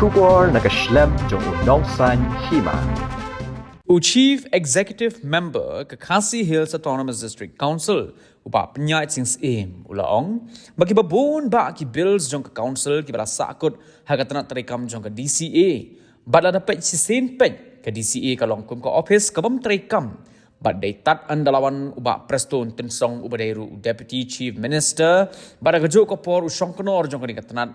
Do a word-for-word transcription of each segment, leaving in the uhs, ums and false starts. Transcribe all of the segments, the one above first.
Khubor na ka shlem jong u Nongsaiñ Hima. U Chief Executive Member ka Khasi Hills Autonomous District Council, u Bah Pynïaid Sing Syiem, u la ong ba kiba bun bah ki bills jong ka council kiba la sahkut ha ka tnat treikam jong ka D C A. Bad lada peit shisien peit, ka D C A ka long kum ka ophis kaba ym treikam. Bad dei tad ynda la wan u Bah Prestone Tynsong uba dei ruh u Deputy Chief Minister, bad ha kajuh ka por u shongknor jong kane ka tnat,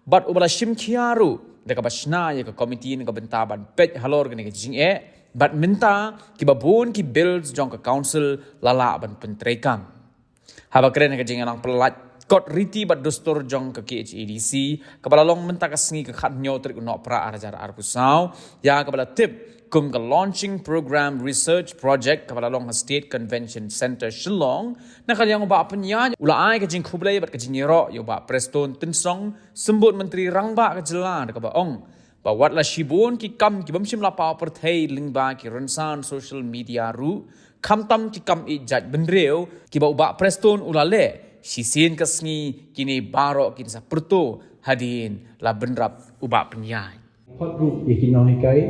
bad uba la shim khia ruh da kaba shna ïa ka komiti na ka bynta ban peit halor kane ka jingeh. Bad mynta kiba bun ki bills jong ka council la lah ban pyntreikam. Haba kren ha ka jingïalang pyllait kot riti bad dustur jong ka K H A D C, kaba la long mynta ka sngi ka khathynñiew tarik u Nohprah arhajar arphew saw, ïa kaba la tip kum ka Launching Program Research Project kaba la long ha State Convention Centre Shillong, na ka liang u Bah Pynïaid u la ai ka jingkhublei bad ka jingïaroh ïa u Bah Prestone Tynsong, Symbud Myntri Rangbah ka jylla, da kaba ong ba wat la shibun ki kam ki bym shym la paw pyrthei lyngba ki rynsan social media ruh, khamtam ki kam ïeit jaitbynriew kiba u Bah Prestone u la leh, shisien ka sngi kine baroh kin sa pyrto hadien la bynrap u Bah Pynïaid. Khot ruh ïa ki nonghikai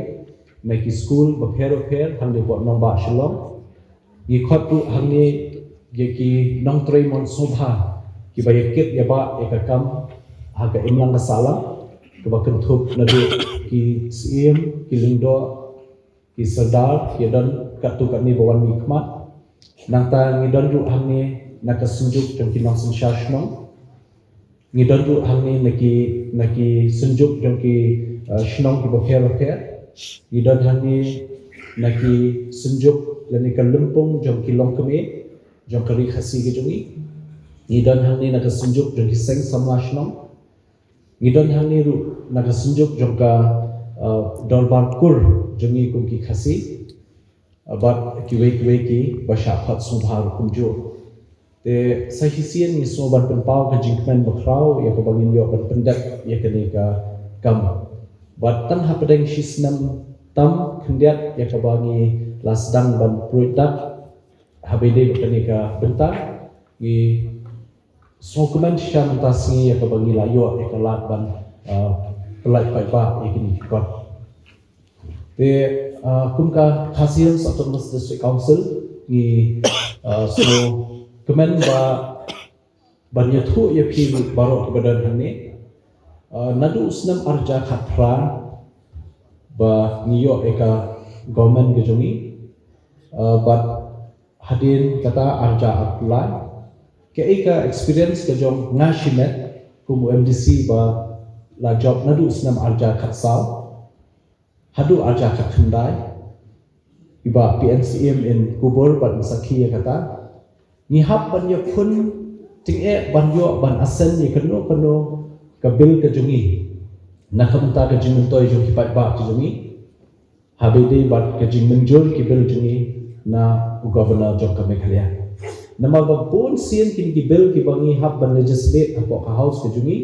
na ki skul bapher bapher hangne hapoh nongbah Shillong. Ngi khot ruh hangne ïa ki nongtrei mon sngewbha kiba ïa kit ïa bah ïa ka kam ha ka imlang ka sahlang, kaba kynthup naduh ki syiem, ki lyngdoh, ki sordar, ki don katto katne ba wan mihkhmat. Nangta ngi don ruh hangne na ka synjuk jong ki nongsynshar shnong. Ngi don ruh hangne na ki, na ki synjuk jong ki, uh, shnong kiba pher bapher. Ngi don hangne na ki synjuk lane ka lympung jong ki longkmie jong ka Ri Khasi ka jong ngi. Ngi don hangne na ka synjuk jong ki seng samla shnong. Ngi don hangne ruh na ka synjuk jong ka, uh, dorbar kur jong ngi kum ki Khasi. Bad kiwei kiwei kiba shah khot sngewbha ruh kumjuh. Te sa shisien ngi sngew ban pynpaw ka jingkmen bakhraw ïa kaba ngin ïoh ban pyndep ïa kane ka kam. Bad tang hapdeng shi snem tam khyndiat ïa kaba ngi la sdang ban pruid dak ha ba ïadei bad kane ka bynta, ngi sngewkmen shisha mynta sngi ïa kaba ngi la ïoh ïa ka lad ban, uh, pyllait paidbah ïa kine ki kot. Te, uh, kum ka Khasi Hills Autonomous District Council ngi, uh, sngewkmen ba ban ïathuh ïa phi baroh kiba don hangne. Uh, naduh u snem arhajar khatphra ba ngi ïoh ïa ka government ka jong ngi, uh, bad hadien kata arhajar arphew lai. Kaei ka experience ka jong nga shimet kum u M D C ba la jop naduh u snem arhajar khatsaw haduh arhajar khatkhyndai. I Bah P N Syiem in kubur bad in sakhi ïa kata. Ngi hap ban ïakhun tyngeh ban ïoh ban assent ïa kano kano ka bill ka jong ngi na ka bynta ka jingmyntoi jong ki paidbah ka jong ngi, ha ba ïadei bad ka jingmynjur ki bill jong ngi na u Governor jong ka Meghalaya. Namar ba bun sien kine ki bill kiba ngi hap ban legislate hapoh ka House ka jong ngi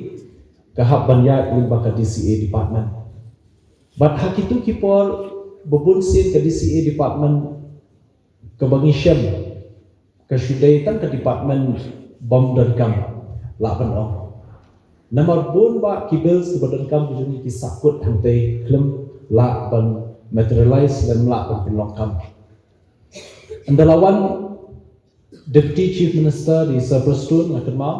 ka hap ban ïaid lyngba ka D C A department. Bad ha kito ki por ba bun sien ka D C A department kaba ngi shem ka shu dei tang ka department bym donkam, lah ban ong. Namar bun bah ki bills kiba donkam ka jong ngi ki sahkut hangtei, khlem lah ban materialize lem lah ban pynlong kam. Ynda la wan Deputy Chief Minister, di Sir Prestone, nga kynmaw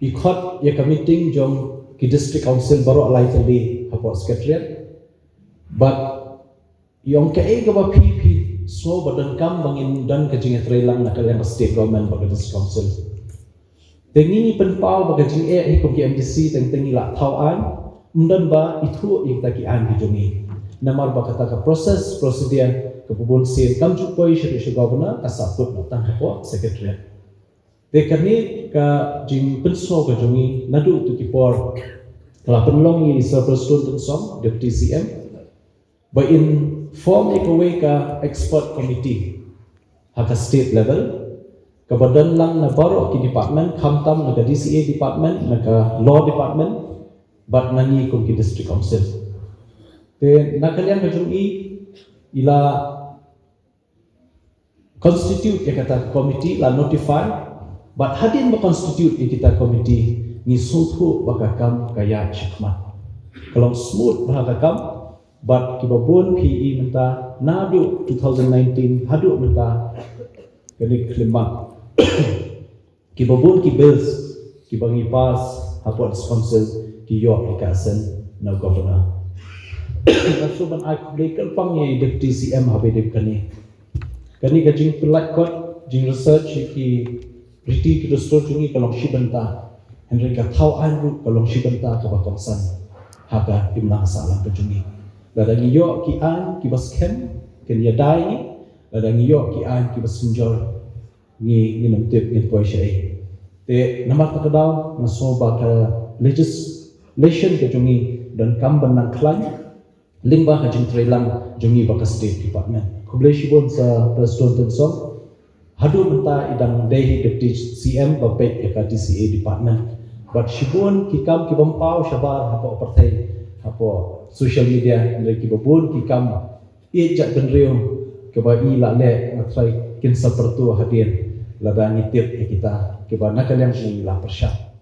i khot ïa ka meeting jong ki District Council baroh lai tylli hapoh Secretariat. Bad i ong kaei kaba phi phi sngew ba donkam ba ngin don ka jingïatreilang na ka liang ka State Government bad ka District Council. Te ngi pynpaw ba ka jingeh hi kum ki M D C teng teng ngi lah thaw aiñ, ym don ba ithuh ïa kita ki aiñ ki jong ngi. Namar ba kata ka process, procedure kaba bun sien kam ju poi sha sha Governor, ka sahkut noh tang hapoh Secretariat. Te kane ka jingpynsngew ka jong ngi naduh tu ki por ka la pynlong ïa i Sir Prestone Tynsong, Deputy C M, ba in form ïa kawei ka expert committee ha ka state level, kaba don lang na baroh ki department, khamtam na ka D C A department, na ka law department, bad na ngi kum ki District Council. Te na ka liang ka jong i, i la constitute ïa kata ka committee, la notify, bad hadien ba constitute ïa kita committee ngi sngewthuh ba ka kam ka ïaid shakhmat. ka long smooth bha ka kam. Bad kiba bun phi i mynta naduh two thousand nineteen haduh mynta, kane ka khyllipmat, kiba bun ki bills kiba ngi pass hapoh District Council ki ïoh ïa ka assent na u Governor. Nga sngewbha ban ai khublei kyrpang ïa i Deputy C M haba ïadei bad kane. Kane ka jingpyllait kot, jingresearch ïa ki riti ki dustur jong ngi ka long shi bynta. Hynrei ka thaw aiñ ruh ka long shi bynta kaba kongsan ha ka imlang sahlang ka jong ngi. Lada ngi ïoh ki aiñ kiba skhem, kin ïada ïa ngi. Lada ngi ïoh ki aiñ kiba synjor, ngi, ngin ym tip ngin poi shaei. Te namar kata ka daw nga sngew ba ka legislation ka jong ngi donkam ban nang khlaiñ lyngba ka jingtreilang jong ngi bad ka State Department. Khublei shibun Sir Prestone Tynsong. Haduh mynta i dang dei hi Deputy C M ba peit ïa ka D C A Department. Bad shibun ki kam kibym paw shabar hapoh pyrthei, hapoh social media, hynrei kiba bun ki kam ïeit jaitbynriew kiba i la leh, nga tharai kin sa pyrto hadien lada ngi tip ïa kita kiba na ka liang jong ngi la pyrshah.